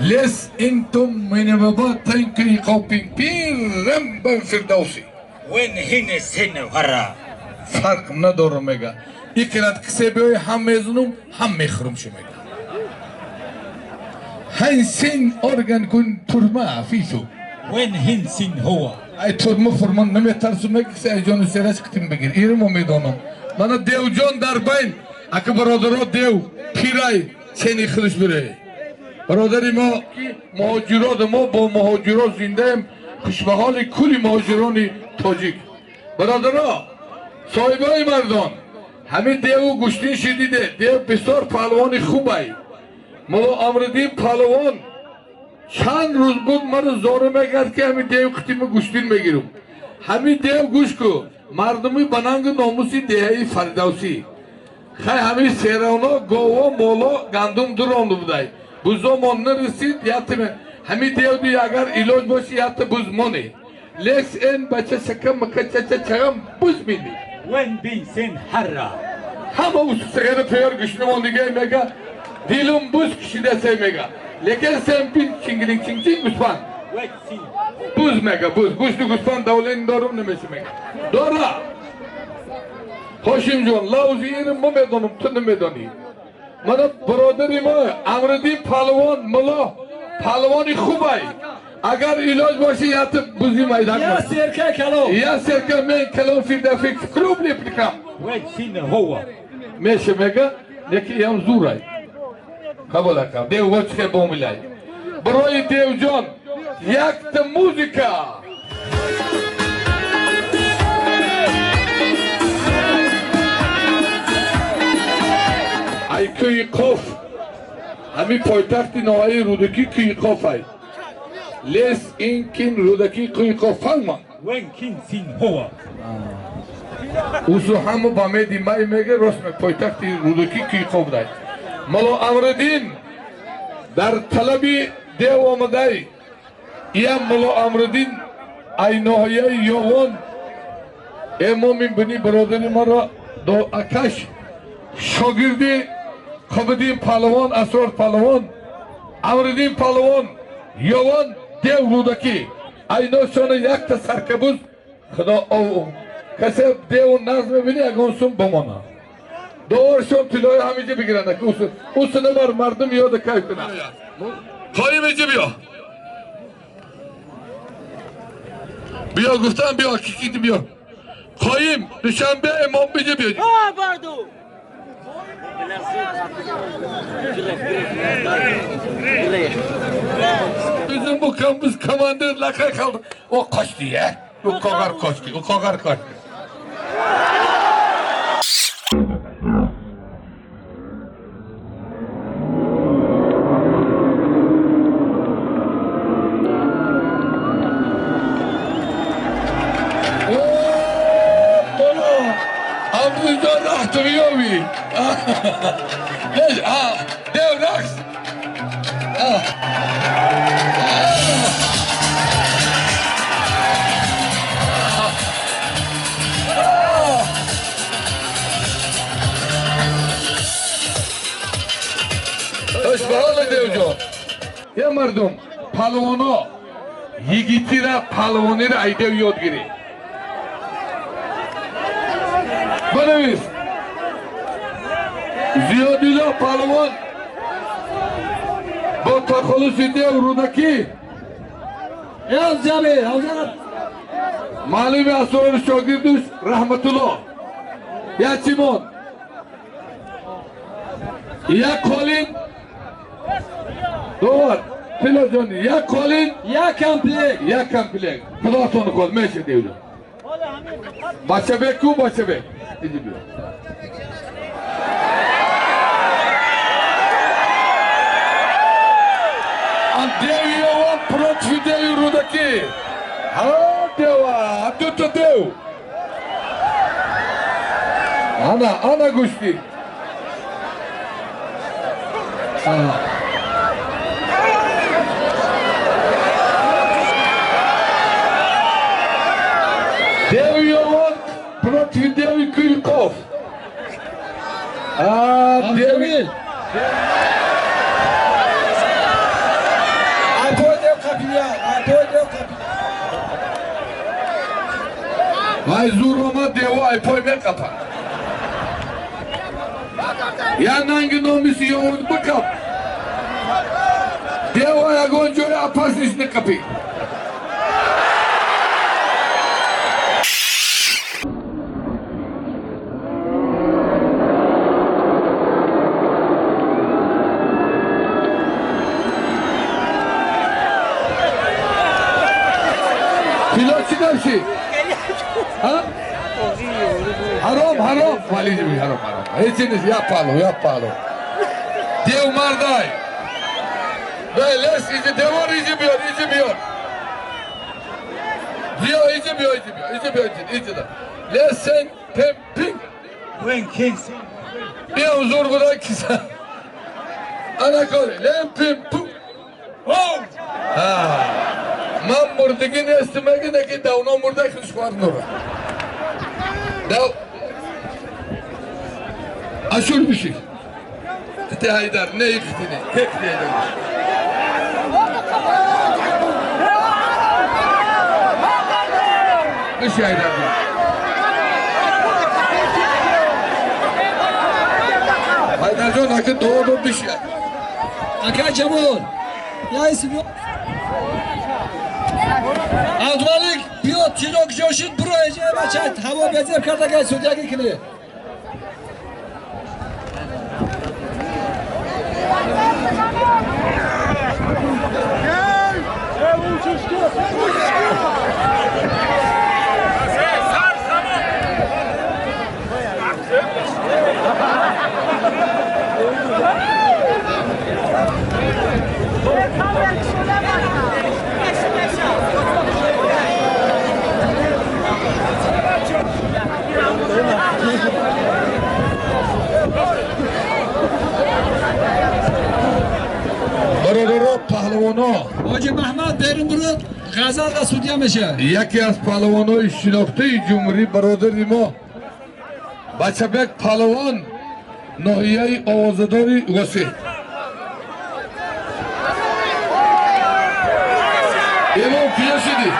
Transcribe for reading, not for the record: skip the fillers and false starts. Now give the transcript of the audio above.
Лес интум минебаба тенки қопин пирам бан фирдавси. Вен хине сене хара. Фарқ надорам мега. Икрат кисе биёй ҳам мезунум, ҳам мехӯрум ши мега. Ҳайн син орган кун турма фису. Вен хин син ҳуа. Ай турма фурман наметарсум мега кисе ай ҷону сераш қитим бигир. Иримо медонам. Мана девҷон дар байн. Ака бародаро дев пирай сени худаш бире. Бародари мо муҳоҷирот мо бо муҳоҷирот зиндаем. Хушбаҳоли кули муҳоҷирони тоҷик. Бародаро, соҳибои мардон, ҳамин деву гӯштин шидиде. Дев бисёр паҳлавони хубай. Мулло Амриддин паҳлавон чанд рӯз буд маро зору мекард ки ҳамин дев қитими гӯштин мегирум. Ҳамин дев гӯш ку мардуми ба нангу номуси деҳаи Фардавсӣ. Хай ҳамин сероно гово моло гандум дуронду будай. Бузомон нарасид ятиме. Ҳамин девди агар илоҷ боши ята буз моне. Лекс эн бача шакам мака чача чагам буз мини. Вен бин сен ҳарра. Ҳама усусагара пеёр гӯшнамон дига мега дилум буз кишидасе мега. Лекин сен бин чингилинг чингчин гӯспанд. Буз мега буз. Гӯшти гӯспанд давлен дорум намеси мега. Дора. Ҳошимҷон лавзи инам мо медонам ту намедонӣ. Мана бародари мо Амриддин паҳлавон мулло паҳлавони хубай. Агар илоҷ боши ята бузи майдан. Я серка калон. Я серка мен калон фирдафи клуб лепникам. Вен син ҳуа. Меше мега неки ям зурай. Қабул акам. Дев вочхе бомилай. Барои девҷон якта музика. Ай кӯи Қоф, ҳамин пойтахти ноҳияи Рӯдакӣ кӯи Қоф ай. Лес ин кин Рӯдакӣ кӯи Қоф фалман. Вен кин син ҳуа. Усу ҳама ба меди май мега рост пойтахти Рӯдакӣ кӯи Қоф дай. Мулло Амриддин дар талаби дев омадай. Иям Мулло Амриддин ай ноҳияи Ёвон эмомин бини бародари маро до акаш шогирди Қобиддин паҳлавон, Асрор паҳлавон, Амриддин паҳлавон, Ёвон дев Рӯдакӣ. Айношона якта саркабуз худо ов касе деву назм мебини ягон сум бомона. Доворшон тиллои ҳамиҷа бигиранд. Усу набар мардум ёда кайф кунад. Қоим иҷа биё. Биё гуфтам биё кикити биё. Қоим душанбе имом биҷа биё. Bizim bu biz komandir lakay kaldı. O kaçtı ya. O kadar kaçtı. O kadar kaçtı. Abdülcan rahtırıyor mi? Dev raks. Hoş девҷон. Я мардум, палвоно йигитира палвонира ай дев ёд гирӣ. Банавис. Зиёдило палвон бо тахаллуси дев Рӯдакӣ. Маълуми асрори шогирдуш Раҳматулло. Як чимон. Як қолин. Довар, Тиллоҷони, як қолин, як комплект. Як комплект. Худотон қол меша девҷон. Бачабек ку бачабек. Иди биё. Деви Ёвон против деви Рӯдакӣ. Ҳа дева, дута дев. Ана, ана гӯштӣ. Деви Ёвон против деви кӯи Қоф. Деви Вай зур омад, дево ай пой меқапа. Я нанги номиси ёвуд бикап. Дево ягон ҷои опасниш неқапӣ. Pilot чӣ навши? Ҳаром, ҳаром, валиҷи ҳаром, ҳаром. Ҳеҷ нест, я пало, я пало. Дев мардай. Лес, иҷи девор, иҷи биёр, иҷи биёр. Биё, иҷи биё, иҷи биё, иҷи биё, иҷи, иҷи да. Лес сен пем пинг. Wen kin sin. Биям зур буда киса. Ана кори, лем пим пу. Ман мурдагӣ нестим, аги неки давно мурда худаш хвар нура. Дав Ашур биши. Те Хайдар, не ихтини, тек не. Биши Хайдар. Хайдар ҷон, аки дуо биши. Ака Ҷамол, я исм Абдумалик биё тирок ҷошид буро эҷа бача ҳаво безеб карда гай судягӣ кунӣ. Бародаро паҳлавоно. Ҳоҷи Маҳмад берун бурд, ғазал ва судя мешавад. Яке аз паҳлавонои шинохтаи ҷумҳурӣ бародари мо Бачабек паҳлавон ноҳияи овозадори Восеъ. Имом кия шудӣ?